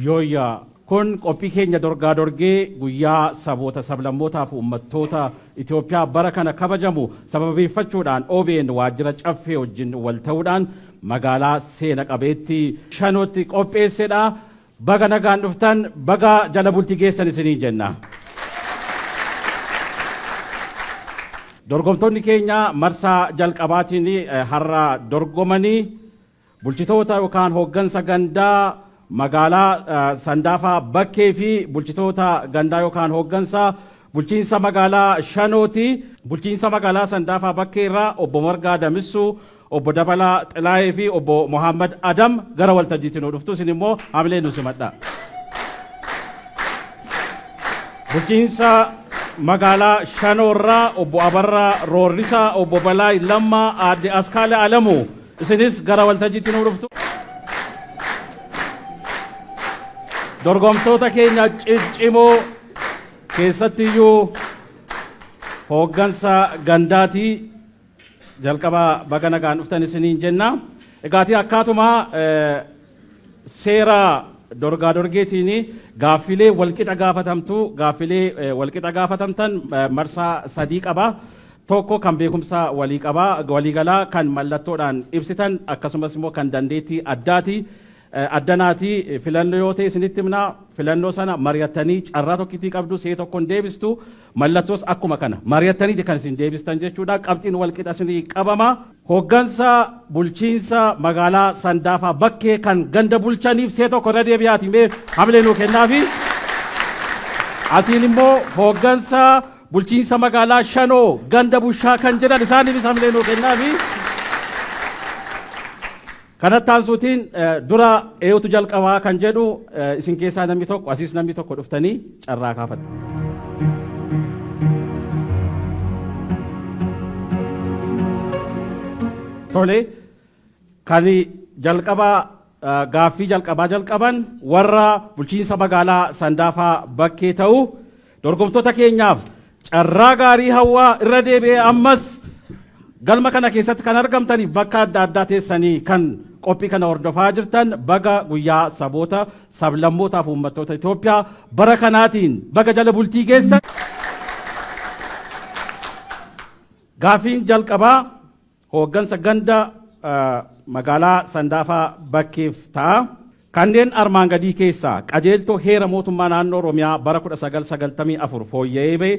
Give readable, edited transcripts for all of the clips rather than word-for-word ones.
Yooyyaa kun qophii keenya dorgaa dorgee guyyaa saboota sablammootaaf uummattoota Itoophiyaa bara kana kabajamu sababeeffachuudhaan OBN waajjira caffee wajjin wal ta'uudhaan magaalaa seena qabeettii Shanootti qopheessedha. Baga nagaan dhuftan, baga jala bultii geessan isiniin jenna. Dorgomtoonni keenya marsaa jalqabaatiin har'a dorgomanii bulchitoota yookaan hooggansa gandaa magaalaa Sandaafaa Bakkee fi bulchitoota gandaa yookaan hooggansa bulchiinsa magaalaa Shanooti. Bulchiinsa magaalaa Sandaafaa Bakkee irraa obbo Margaa Damissuu, obbo Dabalaa Xilaayee fi obbo Mohammad Adam gara waltajjiitti nu dhuftu. Isin immoo hamilee nu simadha. Bulchiinsa magaalaa Shanoorraa obbo Abarraa Roorrisaa, obbo Balaay Lammaa, aadde Askaale Alamuu isinis gara waltajjiitti nu dhuftu. Dorgomtoota keenya ciccimoo keessattiyyuu hooggansa gandaatii jalqaba baga nagaan dhuftan isiniin jenna. Egaatii akkaatuma seera dorgaa dorgeetiin gaaffilee walqixa gaafatamtu gaaffilee walqixa gaafatamtan marsaa sadii qaba. Tokko kan beekumsa walii qaba waliigalaa kan mallattoodhaan ibsitan akkasumas immoo kan dandeettii addaati. Addanaati filannoo yoo ta'e isinitti himna filannoo sana mari'attanii carraa tokkittii qabdu see tokkoon deebistu mallattoos akkuma kana mari'attaniiti kan isin deebistan jechuudha qabxiin walqixa isinii qabama. Hooggansa bulchiinsa magaalaa Sandaafaa Bakkee kan ganda bulchaniif see tokko irra deebi'aati mee hamilee nuu kennaafi. Asiin immoo hooggansa bulchiinsa magaalaa Shanoo ganda bushaa kan jedhan isaaniifis hamilee nuu kennaafi. Kanatti aansuutiin dura eenyutu jalqabaa kan jedhu isin keessaa namni tokko asiis namni tokko dhuftanii carraa kaafadhu. Tole kan jalqabaa gaaffii jalqabaa jalqaban warra bulchiinsa magaalaa Sandaafaa Bakkee ta'u dorgomtoota keenyaaf carraa gaarii hawwaa irra deebi'ee ammas galma kana keessatti kan argamtaniif bakka adda addaa teessanii kan qophii kana hordofaa jirtan baga guyyaa saboota sablammootaaf uummattoota Itoophiyaa bara kanaatiin baga jala bultii geessan. Gaaffiin jalqabaa hooggansa ganda magaalaa Sandaafaa Bakkeef ta'a. Kanneen armaan gadii keessaa qajeeltoo heera mootummaa naannoo Oromiyaa bara 1994 fooyya'ee ba'e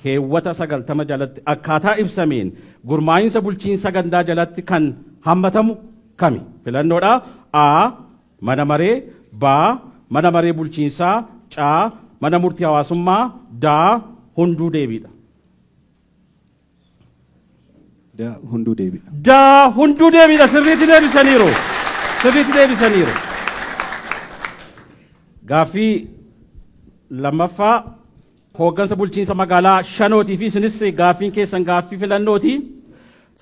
keewwata 90 jalatti akkaataa ibsameen gurmaa'insa bulchiinsa gandaa jalatti kan hammatamu kami? Filannoodha. A. Mana maree. B. Mana maree bulchiinsaa. C. Mana murtii hawaasummaa. D. Hunduu deebiidha. Da hunduu deebiidha. Da hunduu deebiidha sirriitti deebisaniiru. Sirriitti deebisaniiru. Gaaffii lammaffaa hooggansa bulchiinsa magaalaa Shanootii fi isinis gaaffiin keessan gaaffii filannooti.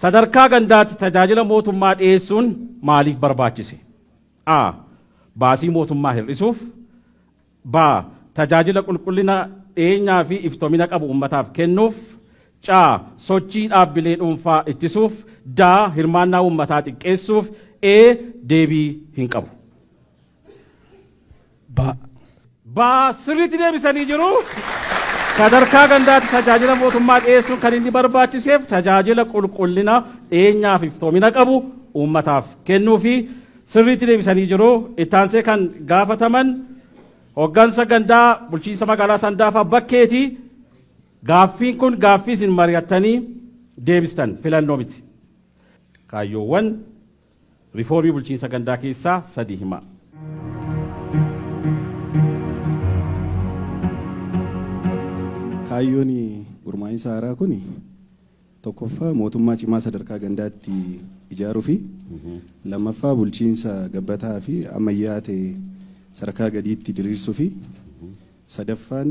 Sadarkaa gandaatti tajaajila mootummaa dhiyeessuun maaliif barbaachise? A. Baasii mootummaa hir'isuuf. B. Tajaajila qulqullina dhiyeenyaa fi iftoomina qabu uummataaf kennuuf. C. Sochii dhaabbilee dhuunfaa ittisuuf. D. Hirmaannaa uummataa xiqqeessuuf. E. Deebii hin qabu. B. B. Sirriitti deebisanii jiru. Sadarkaa gandaatti tajaajila mootummaa dhiyeessuun kan inni barbaachiseef tajaajila qulqullina dhiyeenyaa fi iftoomina qabu uummataaf kennuu fi sirriitti deebisanii jiru. Ittaansee kan gaafataman hooggansa gandaa bulchiinsa magaalaa Sandaafaa Bakkeeti. Gaaffiin kun gaaffii isin mari'attanii deebistan filannoo miti. Kaayyoowwan riifoormii bulchiinsa gandaa keessaa sadii himaa. Kaayyoon gurmaa'insa haaraa kun tokkoffaa mootummaa cimaa sadarkaa gandaatti ijaaruu fi lammaffaa bulchiinsa gabbataa fi ammayyaa ta'e sadarkaa gadiitti diriirsuu fi sadaffaan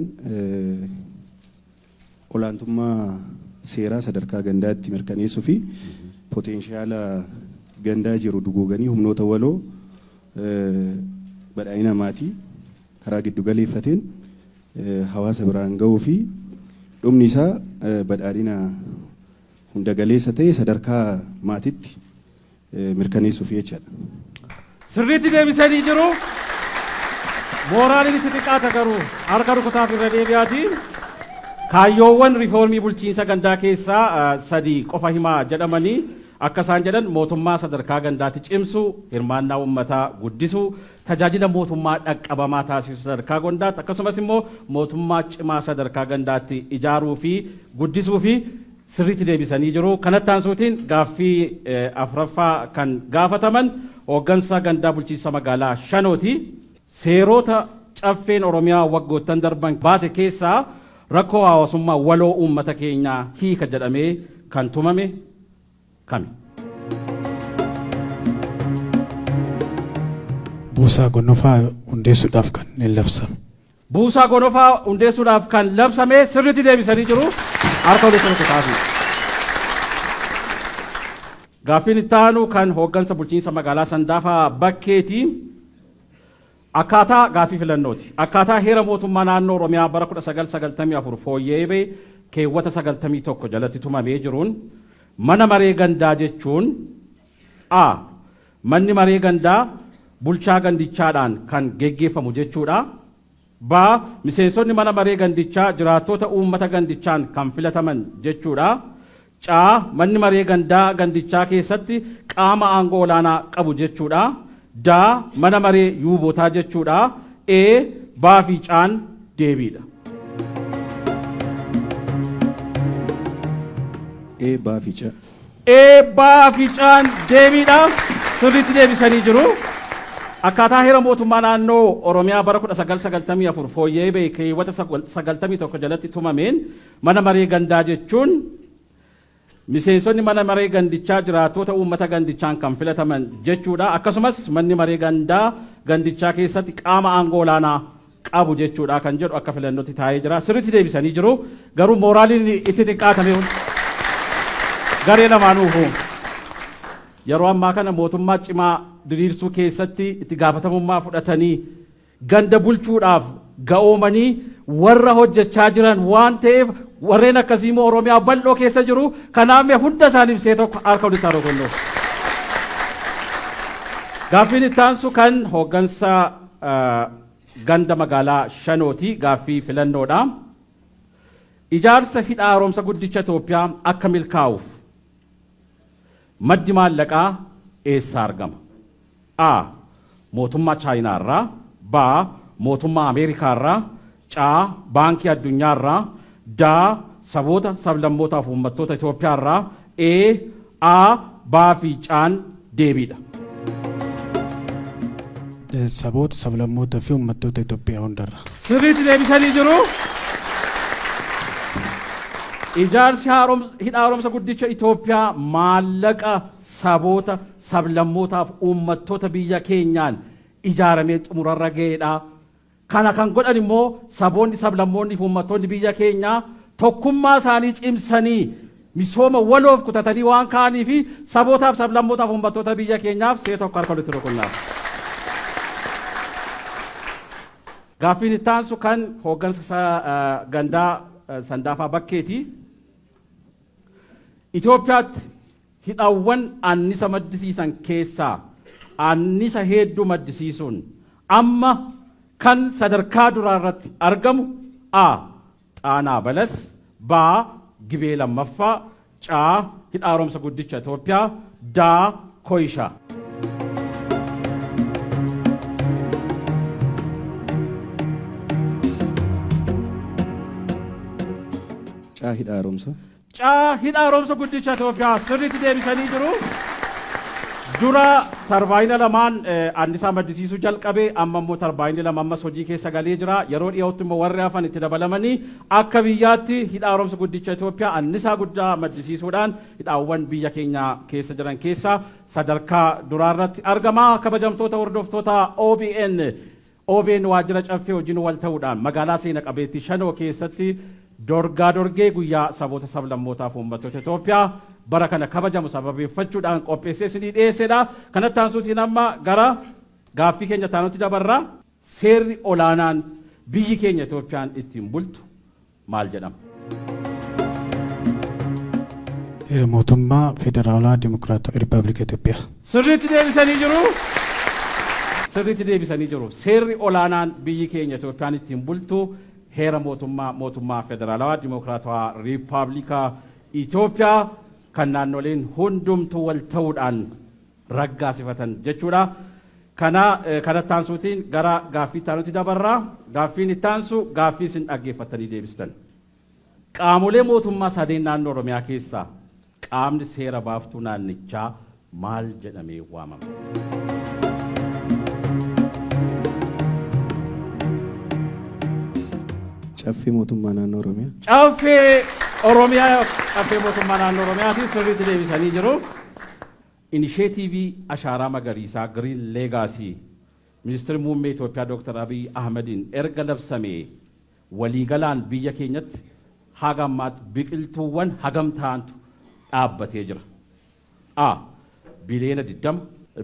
olaantummaa seeraa sadarkaa gandaatti mirkaneessuu fi potenshaala gandaa jiru duguuganii humnoota waloo badhaadhina maatii karaa giddu galeeffateen hawaasa biraan ga'uu fi dhumni isaa badhaadhina hunda galeessa ta'e sadarkaa maatitti mirkaneessuuf jechaadha. Sirriitti deebisanii jiru. Mooraaliin itti xiqqaata garuu harka rukutaaf irra deebi'aati. Kaayyoowwan riifoormii bulchiinsa gandaa keessaa sadii qofa himaa jedhamanii akka isaan jedhan mootummaa sadarkaa gandaatti cimsuu, hirmaannaa uummataa guddisuu, tajaajila mootummaa dhaqqabamaa taasisuu sadarkaa gandaatti akkasumas immoo mootummaa cimaa sadarkaa gandaatti ijaaruu fi guddisuu fi sirriitti deebisanii jiru. Kanatti aansuutiin gaaffii afuraffaa kan gaafataman hooggansa gandaa bulchiinsa magaalaa Shanooti. Seerota caffeen Oromiyaa waggoottan darban baase keessaa rakkoo hawaasummaa waloo uummata keenyaa hiika jedhamee kan tumame kami? Buusaa gonofaa hundeessuudhaaf kan hin labsame. Buusaa gonofaa hundeessuudhaaf kan labsame sirriitti deebisanii jiru. Harka walitti rukutaafi. Gaaffiin itti aanu kan hooggansa bulchiinsa magaalaa Sandaafaa Bakkeeti. Akkaataa gaaffii filannooti. Akkaataa heera mootummaa naannoo Oromiyaa bara 1994 fooyya'ee ba'e keewwata 91 jalatti tumamee jiruun mana maree gandaa jechuun A. Manni maree gandaa bulchaa gandichaadhaan kan geggeeffamu jechuudha. B. Miseensonni mana maree gandichaa jiraattota uummata gandichaan kan filataman jechuudha. C. Manni maree gandaa gandichaa keessatti qaama aangoo olaanaa qabu jechuudha. D. Mana maree yuubotaa jechuudha. E. B fi C'n deebiidha. E, B fi C. E, B fi C'n deebiidha. Sirriitti deebisanii jiru. Akkaataa heera mootummaa naannoo Oromiyaa bara 1994 fooyya'ee ba'e keewwata 91 jalatti tumameen mana maree gandaa jechuun miseensonni mana maree gandichaa jiraattota uummata gandichaan kan filataman jechuudha. Akkasumas manni maree gandaa gandichaa keessatti qaama aangoo olaanaa qabu jechuudha kan jedhu akka filannootti taa'ee jira. Sirriitti deebisanii jiru. Garuu mooraaliin itti xiqqaatame garee lamaanuufu. Yeroo ammaa kana mootummaa cimaa diriirsuu keessatti itti gaafatamummaa fudhatanii ganda bulchuudhaaf ga'oomanii warra hojjechaa jiran waan ta'eef warreen akkasii immoo Oromiyaa bal'oo keessa jiru. Kanaaf mee hunda isaaniif see tokko harka walitti haa rukunnu. Gaaffiin itti aansu kan hooggansa ganda magaalaa Shanooti. Gaaffii filannoodha. Ijaarsa hidha haaromsa guddicha Itoophiyaa akka milkaa'uuf maddi maallaqaa eessaa argama? A. Mootummaa Chaayinaa irraa. B. Mootummaa Ameerikaa irraa. C. Baankii Addunyaa irraa. D. Saboota, sablammootaa fi uummattoota Itoophiyaa irraa. E. A, B fi C'n deebiidha. Saboota, sablammoota fi uummattoota Itoophiyaa hundarraa. Sirriitti deebisanii jiru. Ijaarsi hidha haaromsa guddicha Itoophiyaa maallaqa saboota, sablammootaaf uummattoota biyya keenyaan ijaaramee xumurarra ga'eedha. Kana kan godhan immoo saboonni, sablammoonni fi uummattoonni biyya keenyaa tokkummaa isaanii cimsanii misooma waloof kutatanii waan ka'anii fi sabootaaf, sablammootaaf uummattoota biyya keenyaaf see tokko harka walitti rukunnaaf. Gaaffiin itti aansu kan hooggansa gandaa Sandaafaa Bakkeeti. Itoophiyaatti hidhawwan annisa maddisiisan keessaa annisa hedduu maddisiisuun amma kan sadarkaa duraa irratti argamu A. Xaanaa Balas, B. Gibee lammaffaa, C. Hidha haaromsa guddicha Itoophiyaa, D. Koyishaa. C. Hidha haaromsa. C. Hidha haaromsa guddicha Itoophiyaa sirriitti deebisanii jiru. Dura tarbaayina lamaan annisaa maddisiisuu jalqabe, amma immoo tarbaayinni lama ammas hojii keessa galee jira. Yeroo dhiyootti immoo warri hafan itti dabalamanii akka biyyaatti hidha haaromsa guddicha Itoophiyaa annisaa guddaa maddisiisuudhaan hidhaawwan biyya keenya keessa jiran keessaa sadarkaa duraarratti argama. Kabajamtoota hordoftoota OBN, OBN waajjira Caffee wajjin wal ta'uudhaan magaalaa seena qabeettii Shanoo keessatti dorgaa dorgee guyyaa saboota sablammootaaf uummattoota Itoophiyaa bara kana kabajamu sababeeffachuudhaan qopheessee isinii dhiyeessedha. Kanatti aansuutiin amma gara gaaffii keenya taanutti dabarra. Seerri olaanaan biyyi keenya Itoophiyaan ittiin bultu maal jedhama? Heera mootummaa Federaalaa Dimokiraatawaa Riippaabilika Itoophiyaa. Sirriitti deebisanii jiru. Sirriitti deebisanii jiru. Seerri olaanaan biyyi keenya Itoophiyaan ittiin bultu heera mootummaa federaalawaa dimokiraatawaa riippaabilika Itoophiyaa kan naannoleen hundumtuu wal ta'uudhaan raggaasifatan jechuudha. Kana kanatti aansuutiin gara gaaffii itti aanutti dabarra. Gaaffiin itti aansu gaaffii isin dhaggeeffattanii deebistan. Qaamolee mootummaa sadeen naannoo Oromiyaa keessaa qaamni seera baaftuu naannichaa maal jedhamee waamama? Caffee mootummaa naannoo Oromiyaa. Caffee Oromiyaa, Caffee mootummaa naannoo Oromiyaatiin sirriitti deebisanii jiru. Inisheetiivii Ashaaraa Magariisaa, Green Legacy, Ministirri Muummee Itoophiyaa Dooktar Abiy Ahmadiin erga labsamee waliigalaan biyya keenyatti haga ammaatti biqiltuuwwan hagam ta'antu dhaabbatee jira? A. Biliyoona 20,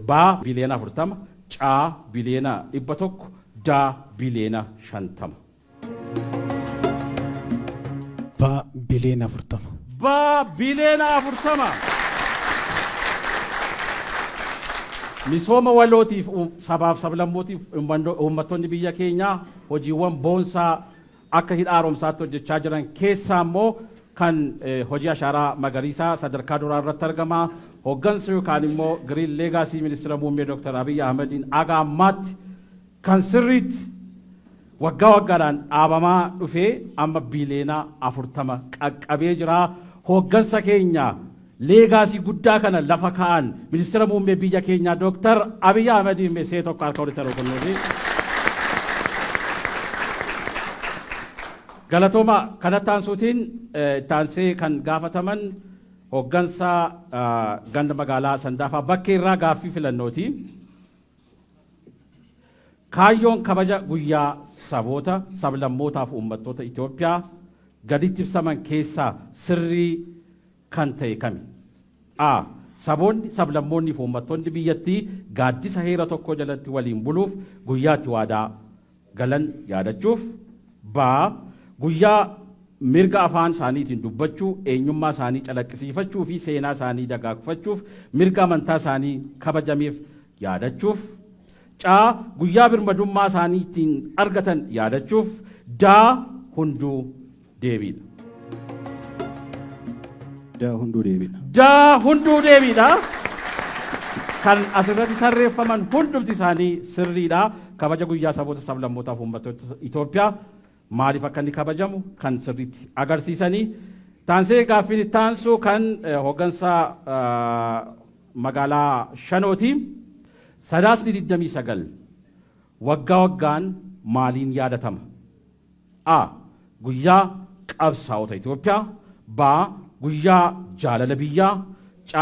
B. Biliyoona 40, C. Biliyoona 100, D. Biliyoona 50. B. Biliyoona 40. B. Biliyoona 40. Misooma walootiif sabaaf sablammootiif uummattoonni biyya keenyaa hojiiwwan boonsaa akka hidha haaromsaatti hojjechaa jiran keessaa immoo kan hojii ashaaraa magariisaa sadarkaa duraa irratti argama. Hoggansi yookaan immoo Green Legacy Ministeera Muummee Dr. Abiy Ahmediin aga ammaatti kan sirriitti waggaa waggaadhaan dhaabamaa dhufee amma biliyoona 40 qaqqabee jira. Hoggansa keenya legacy guddaa kana lafa kaa'an Ministeera Muummee biyya keenyaa Dr. Abiy Ahmediin meesee tokko harka walitti rukunnuufi. Galatooma. Kanatti aansuutiin itti aansee kan gaafataman hoggansa ganda magaalaa Sandaafaa bakkee irraa gaaffii filannooti. Kaayyoon kabaja guyyaa saboota, sablammootaaf uummattoota Itoophiyaa gaditti ibsaman keessaa sirrii kan ta'e kami? A. Saboonni, sablammoonni fi uummattoonni biyyattii gaaddisa heera tokko jalatti waliin buluuf guyyaa itti waadaa galan yaadachuuf. B. Guyyaa mirga afaan isaaniitiin dubbachuu, eenyummaa isaanii calaqqisiifachuu fi seenaa isaanii dagaagfachuuf mirga amantaa isaanii kabajameef yaadachuuf. C. Guyyaa birmadummaa isaanii ittiin argatan yaadachuuf. D. Hunduu deebiidha. D. Hunduu deebiidha. D. Hunduu deebiidha. Kan asirratti tarreeffaman hundumti isaanii sirriidha. Kabaja guyyaa saboota, sablammootaa fi uummattoota Itoophiyaa maaliif akka inni kabajamu kan sirriitti agarsiisanii. Taansee gaaffiin itti aansu kan hooggansa magaalaa Shanooti. Sadaasni 29 waggaa waggaan maaliin yaadatama? A. Guyyaa qabsaa'ota Itoophiyaa. B. Guyyaa jaalala biyyaa. C.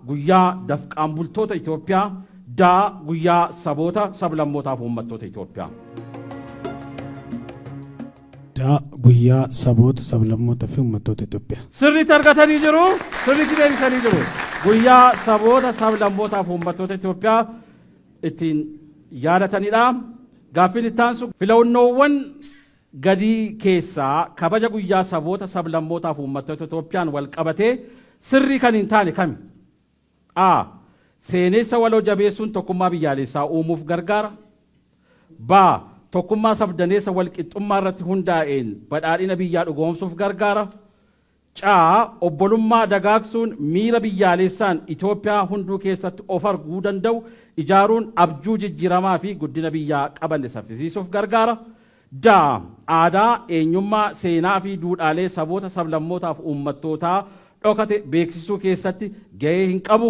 Guyyaa dafqaan bultoota Itoophiyaa. D. Guyyaa saboota, sablammootaa fi uummattoota Itoophiyaa. D. Guyyaa saboota, sablammoota fi uummattoota Itoophiyaa. Sirriitti argatanii jiru. Sirriitti deebisanii jiru. Guyyaa saboota, sablammootaa fi uummattoota Itoophiyaa ittiin yaadatanidha. Gaaffiin itti aansu filannoowwan gadii keessaa kabaja guyyaa saboota, sablammootaa fi uummattoota Itoophiyaan wal qabatee sirrii kan hin taane kami? A. Seenessa waloo jabeessuun tokkummaa biyyaalessaa uumuuf gargaara. B. Tokkummaa sabdaneessa wal qixxummaa irratti hundaa'een badhaadhina biyyaa dhugoomsuuf gargaara. C. Obbolummaa dagaagsuun miira biyyaalessaan Itoophiyaa hunduu keessatti of arguu danda'u ijaaruun abjuu jijjiiramaa fi guddina biyyaa qabanne saffisiisuuf gargaara. D. Aadaa, eenyummaa, seenaa fi duudhaalee saboota, sablammootaa fi uummattootaa dhokate beeksisuu keessatti gahee hin qabu.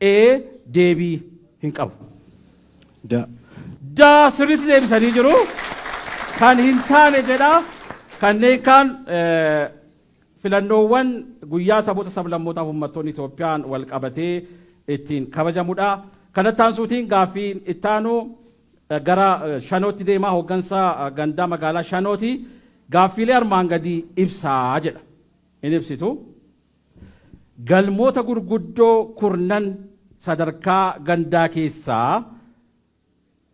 E. Deebii hin qabu. D. D. Sirriitti deebisanii jiru. Kan hin taane jedha. Kanneen kaan filannoowwan guyyaa saboota, sablammootaa fi uummattoonni Itoophiyaan wal qabatee ittiin kabajamudha. Kanatti aansuutiin gaaffiin itti aanu gara Shanootti deemaa, hooggansa gandaa magaalaa Shanooti. Gaaffiilee armaan gadii ibsaa jedha. In ibsitu. Galmoota gurguddoo kurnan sadarkaa gandaa keessaa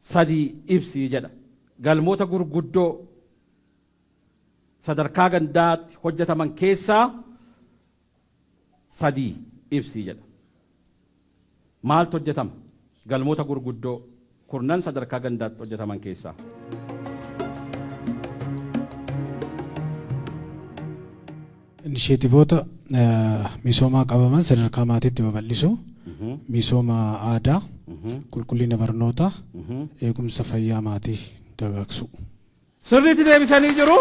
sadii ibsi jedha. Galmoota gurguddoo sadarkaa gandaatti hojjetaman keessaa sadii ibsi jedha. Maaltu hojjetama? Galmoota gurguddoo. kurnan sadarkaa gandaatti hojjetaman keessaa. Inisheetivoota misoomaa qabaman sadarkaa maatiitti babal'isuu, misooma aadaa, qulqullina barnootaa, eegumsa fayyaa maatii dagaagsuu. Sirriitti deebisanii jiru.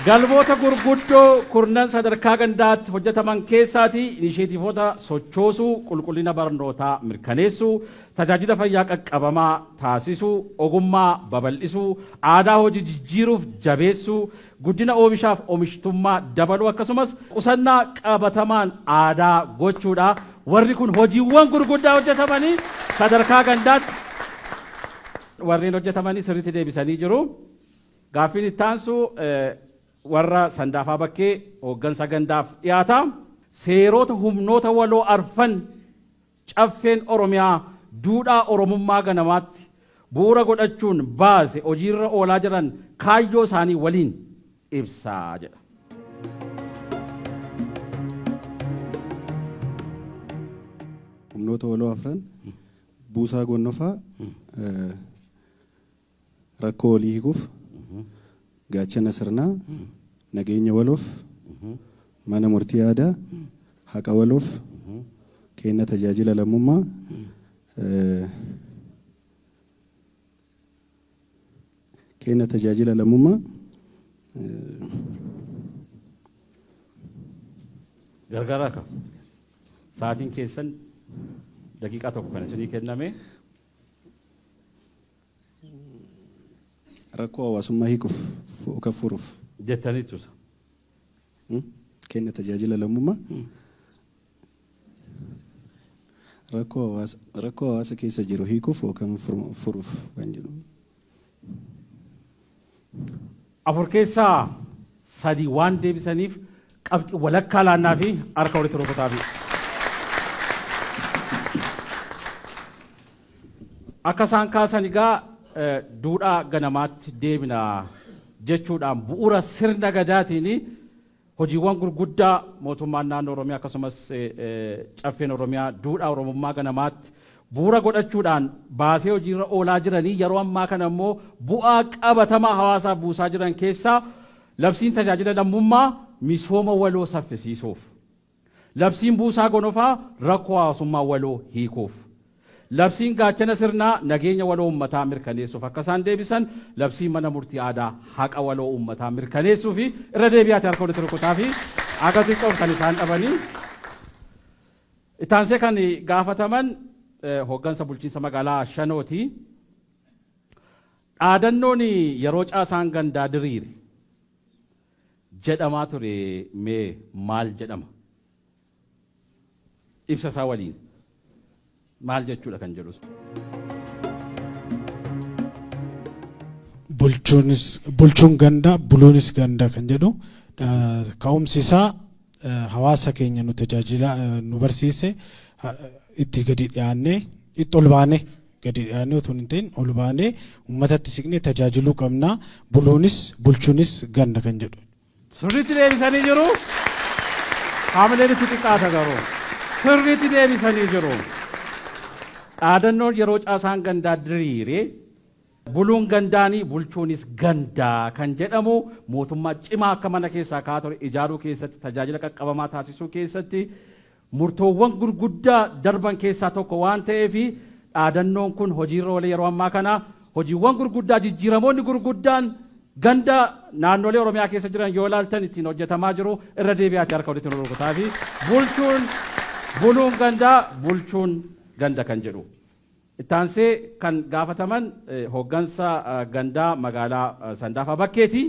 Galmoota gurguddoo kurnan sadarkaa gandaatti hojjetaman keessaati inisheetivoota sochoosuu, qulqullina barnootaa mirkaneessuu, tajaajila fayyaa qaqqabamaa taasisuu, ogummaa babal'isuu, aadaa hojii jijjiiruuf jabeessuu, guddina oomishaaf oomishtummaa dabaluu akkasumas qusannaa qabatamaan aadaa gochuudha. Warri kun hojiiwwan gurguddaa hojjetamanii sadarkaa gandaatti warreen hojjetamanii sirriitti deebisanii jiru. Gaaffiin itti aansu warra Sandaafaa Bakkee hooggansa gandaaf dhiyaata. Seerota humnoota waloo arfan Caffeen Oromiyaa duudhaa Oromummaa ganamaatti bu'uura godhachuun baase hojiirra oolaa jiran kaayyoo isaanii waliin ibsaa jedha. Humnoota waloo afran Buusaa Gonofaa rakkoo walii hiikuuf, gaachana sirnaa, nageenya waloof, mana murtii aadaa, haqa waloof, kenna tajaajila lammummaa, kenna tajaajila lammummaa. Gargaaraa ka. Sa'aatiin keessan daqiiqaa 1 kan isinii kenname. Rakkoo hawaasummaa hiikuuf yookaan furuuf. Jettaniitu isa. Kenna tajaajila lammummaa. Rakkoo hawaasa rakkoo hawaasa keessa jiru hiikuuf yookaan furuuf kan jedhu. 4 keessaa 3 waan deebisaniif qabxii walakkaa laannaa fi harka walitti rukutaa fi. Akka isaan kaasan egaa duudhaa ganamaatti deebina jechuudhaan bu'uura sirna gadaatiin hojiiwwan gurguddaa mootummaan naannoo Oromiyaa akkasumas Caffeen Oromiyaa duudhaa Oromummaa ganamaatti bu'uura godhachuudhaan baasee hojiirra oolaa jiranii yeroo ammaa kana immoo bu'aa qabatamaa hawaasaaf buusaa jiran keessaa labsiin tajaajila lammummaa misooma waloo saffisiisuuf, labsiin Buusaa Gonofaa rakkoo hawaasummaa waloo hiikuuf, labsiin Gaachana Sirnaa nageenya waloo uummataa mirkaneessuuf akka isaan deebisan, labsiin Mana Murtii Aadaa haqa waloo uummataa mirkaneessuu fi irra deebi'aati harka walitti rukutaa fi akka xiqqoof kan isaan dhabanii. Itti aansee kan gaafataman hooggansa bulchiinsa magaalaa Shanooti. Dhaadannoon yeroo caasaan gandaa diriire jedhamaa ture mee maal jedhama? Ibsa isaa waliin maal jechuudha kan jedhus. Bulchuunis bulchuun ganda buluunis ganda kan jedhu ka'umsi isaa hawaasa keenya nu tajaajila nu barsiise itti gadi dhiyaannee itti ol baanee gadi dhiyaannee otoo hin ta'in ol baanee uummatatti siqnee tajaajiluu qabna buluunis bulchuunis ganda kan jedhu. Sirriitti deebisanii jiru. Haamileen itti xiqqaata garuu. Sirriitti deebisanii jiru. Dhaadannoon yeroo caasaan gandaa diriire buluun gandaanii bulchuunis gandaa kan jedhamu mootummaa cimaa akka mana keessaa ka'aa ture ijaaruu keessatti tajaajila qaqqabamaa taasisuu keessatti murtoowwan gurguddaa darban keessaa tokko waan ta'eef dhaadannoon kun hojiirra oolee yeroo ammaa kana hojiiwwan gurguddaa jijjiiramoonni gurguddaan ganda naannolee Oromiyaa keessa jiran yoo ilaaltan ittiin hojjetamaa jiru irra deebi'aatii harka walitti nu rukutaa fi bulchuun buluun gandaa bulchuun ganda kan jedhu. Itti aansee kan gaafataman hooggansa gandaa magaalaa Sandaafaa Bakkeeti.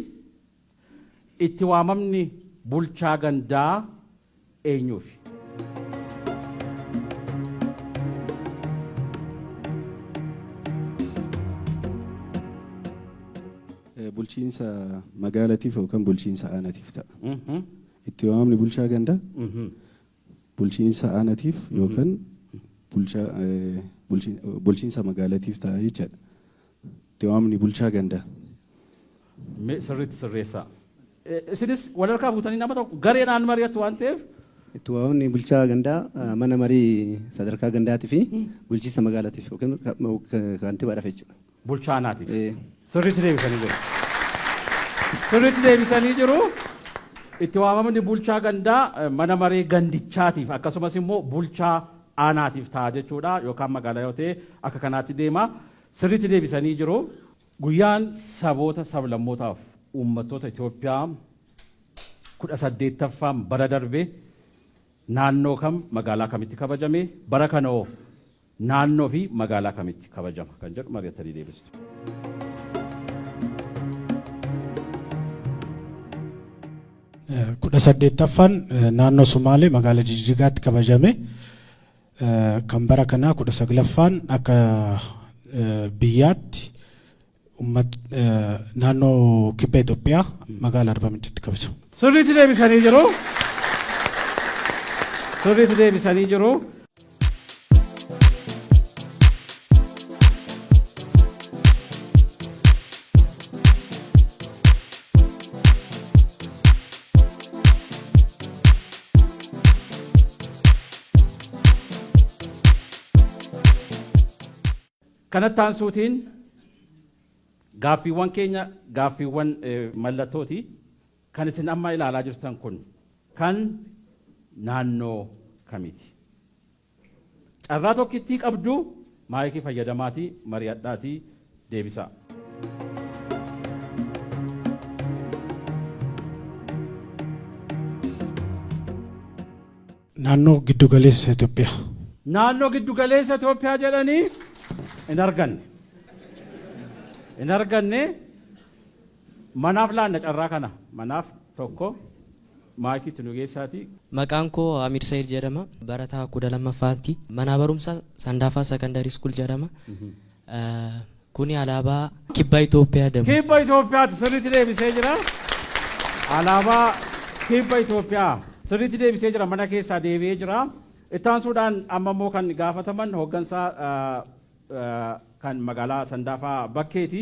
Itti waamamni bulchaa gandaa eenyuufi? Bulchiinsa magaalatiif yookaan bulchiinsa aanatiif ta'a. Itti waamamni bulchaa gandaa bulchiinsa aanatiif yookaan bulchiinsa magaalatiif ta'a jechaadha. Itti waamamni bulchaa gandaa. Mee sirriitti sirreessaa. Isinis wal harkaa fuutanii nama tokko gareedhaan mari'attu waan ta'eef Itti waamamni bulchaa gandaa mana marii sadarkaa gandaatii fi bulchiinsa magaalaatiif yookiin kantiibaadhaaf jechuudha. Bulchaa aanaatiif. Sirriitti deebisanii jiru. Sirriitti deebisanii jiru. Itti waamamni bulchaa gandaa mana maree gandichaatiif akkasumas immoo bulchaa aanaatiif ta'a jechuudha yookaan magaalaa yoo ta'e akka kanaatti deema. Sirriitti deebisanii jiru. Guyyaan saboota sablammootaaf uummattoota Itoophiyaa 18ffaan bara darbe naannoo kam magaalaa kamitti kabajame, bara kana hoo naannoo fi magaalaa kamitti kabajama kan jedhu mari'attanii deebistu. 18ffaan naannoo Sumaalee magaalaa Jijjigaatti kabajame. Kan bara kanaa 19ffaan akka biyyaatti naannoo kibba Itoophiyaa magaalaa Arbaa Mincitti kabajama. Sirriitti deebisanii jiru. Sirriitti deebisanii jiru. Kanatti aansuutiin gaaffiiwwan keenya gaaffiiwwan mallattooti. Kan isin amma ilaalaa jirtan kun kan naannoo kamiiti? Carraa tokkittii qabdu, maayikii fayyadamaatii mari'adhaatii deebisaa. Naannoo giddugaleessa Itoophiyaa. Naannoo giddugaleessa Itoophiyaa jedhanii hin arganne. Hin arganne. Manaaf laanna carraa kana. Manaaf tokko maayikiitti nu geessaati. Maqaan koo Amir Sayid jedhama. Barataa 12ffaatti. Mana barumsaa Sandaafaa Secondary School jedhama. Kuni alaabaa kibba Itoophiyaa jedhama. Kibba Itoophiyaatti sirriitti deebisee jira. Alaabaa kibba Itoophiyaa sirriitti deebisee jira. Mana keessaa deebi'ee jira. Itti aansuudhaan amma immoo kan gaafataman hooggansaa kan magaalaa Sandaafaa Bakkeeti.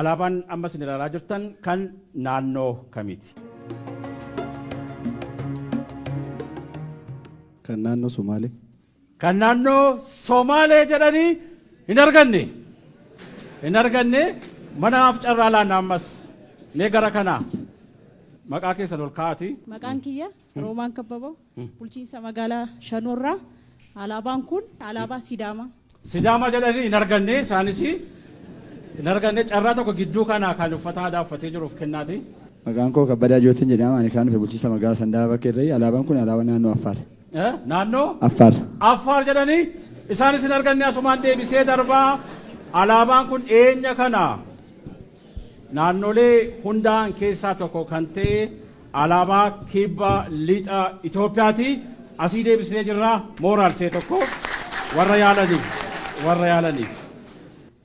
Alaabaan amma isin ilaalaa jirtan kan naannoo kamiiti? Kan naannoo Somaalee. Kan naannoo Somaalee jedhanii hin arganne. Hin arganne. Manaaf carraa laanna ammas. Mee gara kanaa. Maqaa keessan ol kaa'ati. Maqaan kiyya Roomaan Kabbaboo, bulchiinsa magaalaa Shanoorraa. Alaabaan kun alaabaa Sidaamaa. Sidaamaa jedhanii hin arganne, isaanis hin arganne. Carraa tokko gidduu kana kan uffata aadaa uffatee jiruuf kennaati. Maqaan koo Kabbadaa Jootiin jedhama. Ani kan dhufe bulchiinsa magaalaa Sandaafaa Bakkee irraa. Alaabaan kun alaabaa naannoo Affaar. Naannoo? Affaar. Affaar jedhanii isaanis hin arganne, asumaan deebisee darbaa. Alaabaan kun dhiyeenya kana naannolee hundaa'an keessaa tokko kan ta'e alaabaa kibba lixa Itoophiyaati. Asii deebisnee jirra mooraalsee tokko warra yaalaniif warra yaalaniif.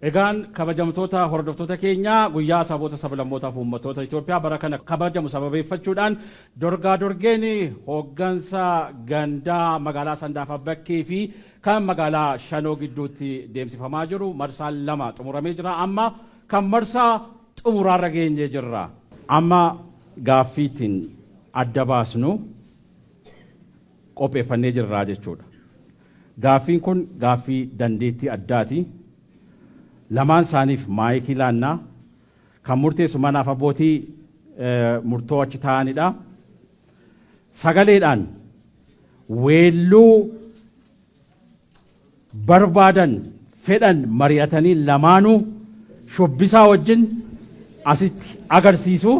Egaan kabajamtoota hordoftoota keenya, guyyaa saboota sablammootaaf uummattoota Itoophiyaa bara kana kabajamu sababeeffachuudhaan dorgaa dorgeen hooggansa gandaa magaalaa Sandaafaa Bakkee fi kan magaalaa Shanoo gidduutti deemsifamaa jiru marsaan 2 xumuramee jira. Amma kan marsaa xumuraarra geenyee jirra. Amma gaaffiitiin adda baasnu qopheeffannee jirra jechuudha. Gaaffiin kun gaaffii dandeettii addaati. Lamaan isaaniif maayikii laannaa. Kan murteessu manaaf abbootii murtoo achi taa'anidha. Sagaleedhaan weelluu barbaadan fedhan mari'atanii lamaanuu shubbisaa wajjin asitti agarsiisu.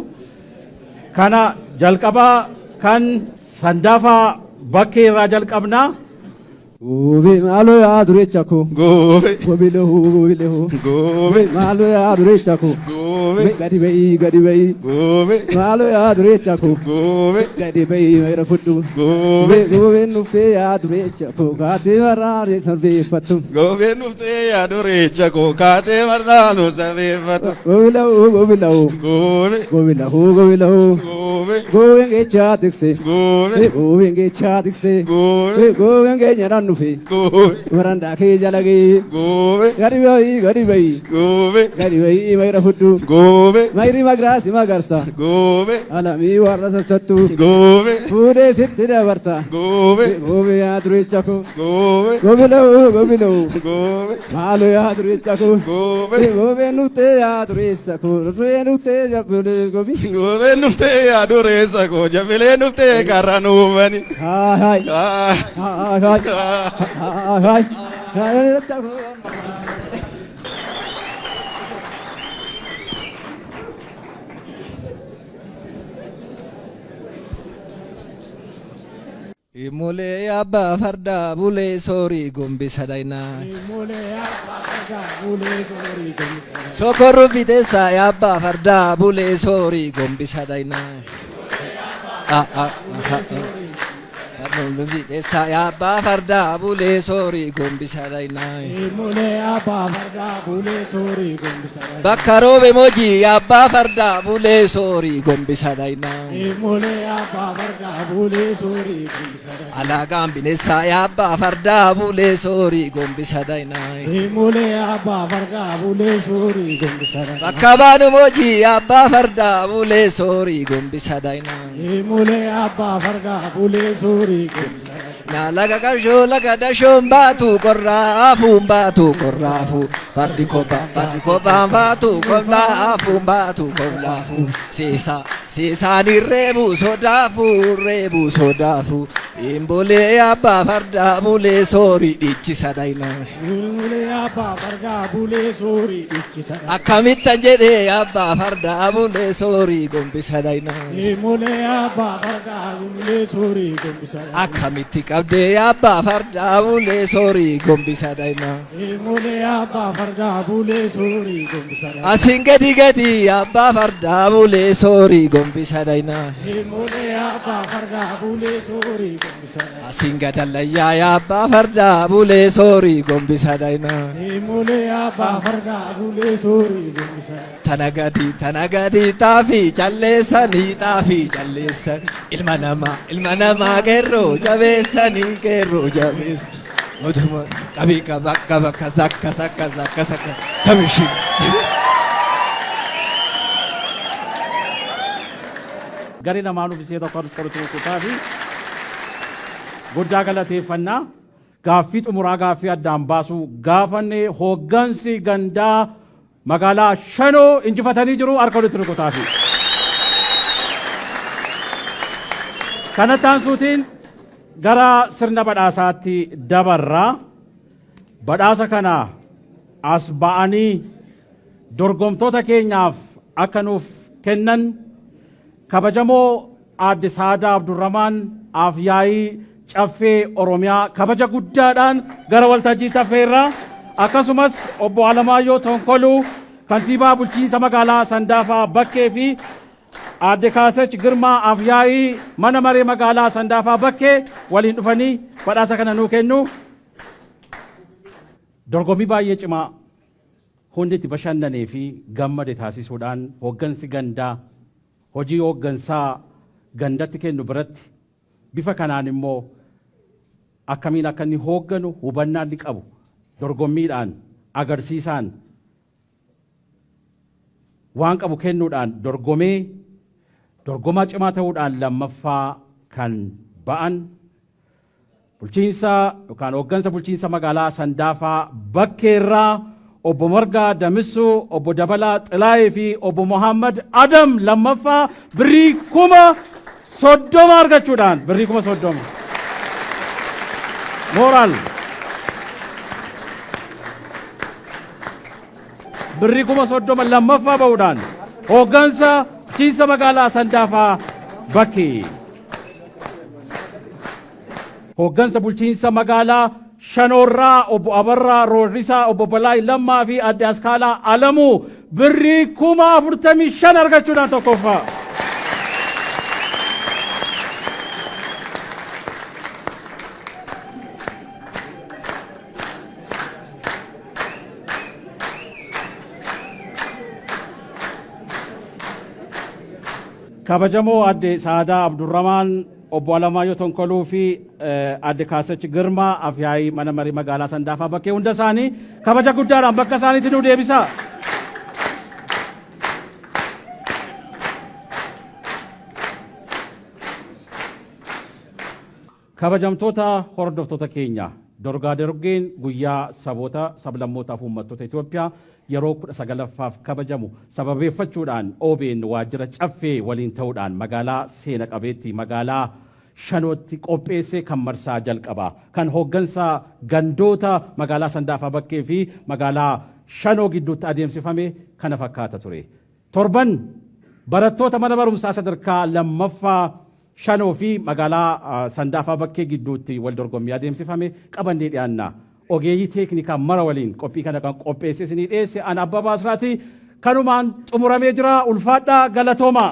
Kana jalqabaa kan Sandaafaa Bakkee irraa jalqabnaa. Goobee maaloo yaa durecha koo. Goobee. Gobilehu gobilehu. Goobee. Maaloo yaa durecha koo. Goobee. Gadi ba'ii gadi ba'ii. Goobee. Maaloo yaa durecha koo. Goobee. Gadi ba'ii mayra fudhu. Goobee. Goobeen dhuftee yaa durecha koo kaatee marraaree sarbeeffattu. Goobeen dhuftee yaa durecha koo kaatee marraanuu sabeeffatu. Gobilehu gobilehu. Goobee. Gobilehu gobilehu. Goobee. Goobeen geechaa tiksee. Goobee. Goobeen geechaa tiksee. Goobee. Goobeen keenya dhaan dhufe. Goobee. Barandaa kee jala ga'ee. Goobee. Gadi ba'ii gadi ba'ii. Goobee. Gadi ba'ii mayra fudhu. Goobee. Mayri magraa si magarsa. Goobee. Alamii warra sassattu. Goobee. Fuudhee sitti dabarsa. Goobee. Goobee yaa duricha koo. Goobee. Goobiloo goobiloo. Goobee. Maaloo yaa duricha koo. Goobee. Goobee nuftee yaa dureessa koo. Duree nuftee jabbilee goobi. Goobee nuftee yaa dureessa koo jabilee nuftee karra nuufani. Haay haay. Haay haay. Haay haay. Mulee abbaa fardaa bulee soorii gombisa daynaa. Sokorru fiteessa abbaa fardaa bulee soorii gombisa daynaa. Sokorru fiteessa abbaa fardaa bulee soorii gombisa daynaa. Mulee abbaa fardaa bulee soorii gombisa daynaa. Bakka roobe mojii abbaa fardaa bulee soorii gombisa daynaa. Mulee abbaa fardaa bulee soorii gombisa daynaa. Alagaan bineensa abbaa fardaa bulee soorii gombisa daynaa. Mulee abbaa fardaa bulee soorii gombisa daynaa. Bakka baanu mojii abbaa fardaa bulee soorii gombisa daynaa. Mulee abbaa fardaa bulee soorii gombisa daynaa. Na laga qarshoo laga dashoon baatu qorraafuun baatu qorraafu fardi kophaa fardi kophaan baatu koblaafuun baatu koblaafu siisa siisaan reebu sodaafu reebu sodaafu hin bulee abbaa fardaa bulee soorii dhiichisa daynaa. Mulee abbaa fardaa bulee soorii dhiichisa daynaa. Akkamittan jedhee abbaa fardaa bulee soorii gombisa daynaa. Mulee abbaa fardaa bulee soorii gombisa daynaa. Akkamitti qabdee abbaa fardaa bulee soorii gombisa daynaa. Mulee abbaa fardaa bulee soorii gombisa daynaa. Asiin gadi gadi abbaa fardaa bulee soorii gombisa daynaa. Mulee abbaa fardaa bulee soorii gombisa daynaa. Asiin gadallayyaa abbaa fardaa bulee soorii gombisa daynaa. Mulee abbaa fardaa bulee soorii gombisa daynaa. Tana gadi tana gadi xaafii calleessanii xaafii calleessan ilma namaa qeerroo jabeessanii qeerroo jabeessan. Mootummaa qabii qaba qaba kasa kasa kasa kasa tamishi. Garee lamaanuu bisee tokko qoratu kutaa fi guddaa galateeffannaa. Gaaffii xumuraa gaaffii addaan baasuu gaafanne hooggansi gandaa magaalaa Shanoo injifatanii jiru harka walitti rukutaa fi. Kanatti aansuutiin gara sirna badhaasaatti dabarraa. Badhaasa kana as ba'anii dorgomtoota keenyaaf akka nuuf kennan kabajamoo Aadde Saadaa Abdurramaan Afyaa'ii Caffee Oromiyaa kabaja guddaadhaan gara waltajjii taffeerraa akkasumas obbo Alamaayyoo Tonkoluu kantiibaa bulchiinsa magaalaa Sandaafaa Bakkee fi Aadde Kaasech Girmaa Afyaa'ii mana maree magaalaa Sandaafaa Bakkee waliin dhufanii badhaasa kana nuu kennu. Dorgommii baay'ee cimaa hundi itti bashannanee fi gammade taasisuudhaan hooggansi gandaa hojii hooggansaa gandatti kennu biratti bifa kanaan immoo akkamiin akka inni hoogganu hubannaa inni qabu dorgommiidhaan agarsiisaan waan qabu kennuudhaan dorgomee dorgomaa cimaa ta'uudhaan lammaffaa kan ba'an bulchiinsa yookaan hooggansa bulchiinsa magaalaa Sandaafaa Bakkeerraa obbo Margaa Damissuu, obbo Dabalaa Xilaayee fi obbo Mohammad Adam lammaffaa birrii 30,000 argachuudhaan birrii 30,000. Mooraal. Birrii 30,000 lammaffaa ba'uudhaan hooggansa bulchiinsa magaalaa Sandaafaa Bakkee. Hooggansa bulchiinsa magaalaa Shanoorraa obbo Abarraa Roorrisaa obbo Balaay Lammaa fi Adde Askaalaa Alamuu birrii 45,000 argachuudhaan tokkoffaa. Kabajamoo Adde Saadaa Abdurramaan obbo Alamaayyoo Tonkoluu fi Adde Kaasach Girmaa Afyaayii mana marii magaalaa Sandaafaa Bakkee hunda isaanii kabaja guddaadhaan bakka isaaniitti nu deebisaa. Kabajamtoota hordoftoota keenya, dorgaa dorgeen guyyaa saboota, sablammootaa fi uummattoota Itoophiyaa yeroo 19ffaaf kabajamu sababeeffachuudhaan OBN waajjira Caffee waliin ta'uudhaan magaalaa seena qabeetti, magaalaa Shanootti qopheesse kan marsaa jalqabaa kan hooggansa gandoota magaalaa Sandaafaa Bakkee fi magaalaa Shanoo gidduutti adeemsifame kana fakkaata ture. Torban barattoota mana barumsaa sadarkaa lammaffaa Shanoo fi magaalaa Sandaafaa Bakkee gidduutti wal dorgommii adeemsifame qabannee dhiyaanna. Ogeeyyii teeknikaa mara waliin qophii kana kan qopheesse isinii dhiyeesse ana Abbabaa Asraati. Kanumaan xumuramee jira. Ulfaadhaa, galatoomaa.